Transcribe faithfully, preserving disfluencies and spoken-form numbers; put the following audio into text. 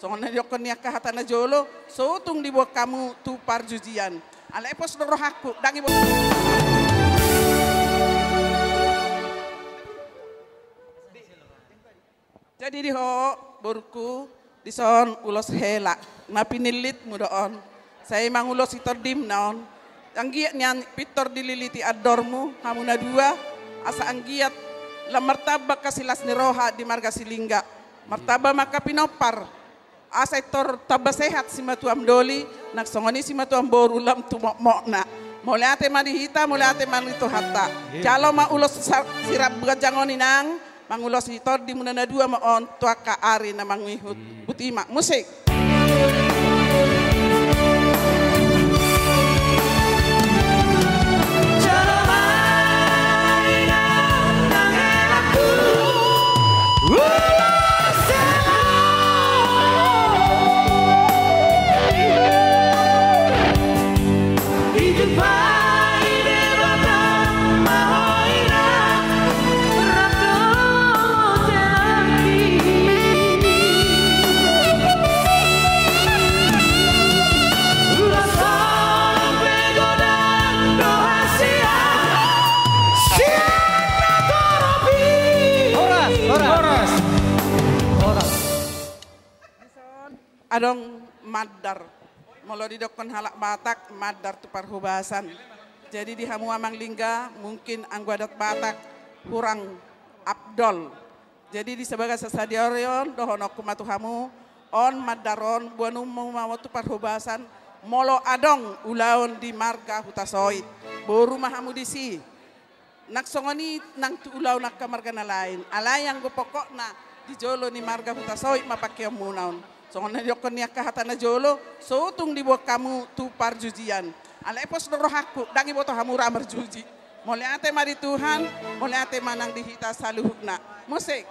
Songon na nidok ni angka hata na jolo, so tung diboan hamu tu parjujian. Alai pos do rohangku, ndang diboan. Jadi di ho, borungku, dison ulos hela, na pinillitmu do on. Sai mangulosi tondimuna on. Anggiat nian pintor dililiti andormu, hamu na dua, asa anggiat lam martamba angka silas ni roha di marga Silingga. Martamba ma angka pinompar, asa pintor tamba sehat simatuam doli, nang songon i simatuam boru lam tu mokmokna. Mauliate ma di hita, mauliate ma di Tuhanta. Jalo ma ulos sa-, sirambu ganjang on, Inang. Mangulosi tondimuna na dua ma on tu angka ari na mangihut. Botima, musik. Horas, horas. Horas. Adong mandar. Molo didokkon halak Batak, mandar tu parhobasan. Jadi di hamu Amang Lingga, mungkin anggo adat Batak hurang afdol. Jadi di sabagas sasadiari on, dohononku ma tu hamu, on mandar on, boanonmu ma on tu parhobasan, molo adong ulaon di marga Hutasoit. Boru ma hamu disi. Nang songon i nang tu ulaon angka marga na lain. Alai anggo pokokna di jolo ni marga Hutasoit ma pangkeonmuna on. Songon na nidokkon ni angka hata na jolo, so tung diboan hamu tu parjujian. Alai pos do rohangku, ndang diboto hamu ra marjuji. Mauliate ma di Tuhan, mauliate ma nang di hita saluhutna. Musik.